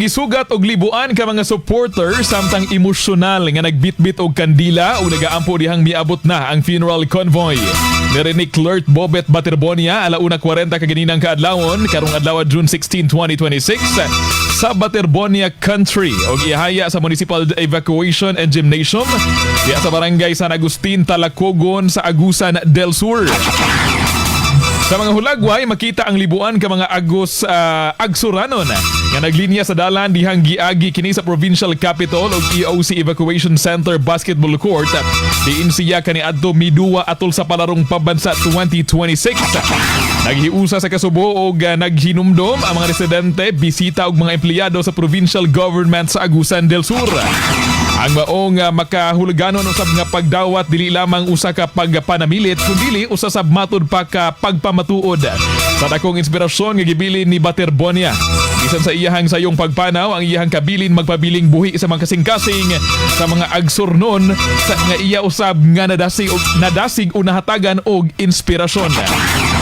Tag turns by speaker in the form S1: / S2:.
S1: Gisugat og libuan ka mga supporter samtang emosyonal nga nagbitbit og kandila ug nagaampo dihang miabot na ang funeral convoy ni Clert Bobet Baterbonia 1:40 kaganinang kaadlawon karong adlaw, June 16, 2026, sa Baterbonia Country og ihaya sa Municipal Evacuation and Gymnasium diha sa Barangay San Agustin, Talacogon sa Agusan del Sur. Sa mga hulagway, makita ang libuan ka mga Agos Agsuranon nga naglinya sa dalan dihang giagi kini sa Provincial Capitol ug EOC Evacuation Center Basketball Court diin siya kaniadto miduwa atol sa Palarong Pambansa 2026. Naghiusa sa kasubo og naghinumdom ang mga residente, bisita ug mga empleyado sa provincial government sa Agusan del Sur. Ang maong makahuluganon usab nga pagdawat dili lamang usa ka pagpanamilit kundili usa sab matud pa ka pagpamatuod sa dakong inspirasyon nga gibilin ni Baterbonia. Bisan sa iyahang sayong pagpanaw, ang iyahang kabilin magpabiling buhi sa mga kasing-kasing sa mga Agsurnon sa nga iya usab nga nadasig o nahatagan og inspirasyon.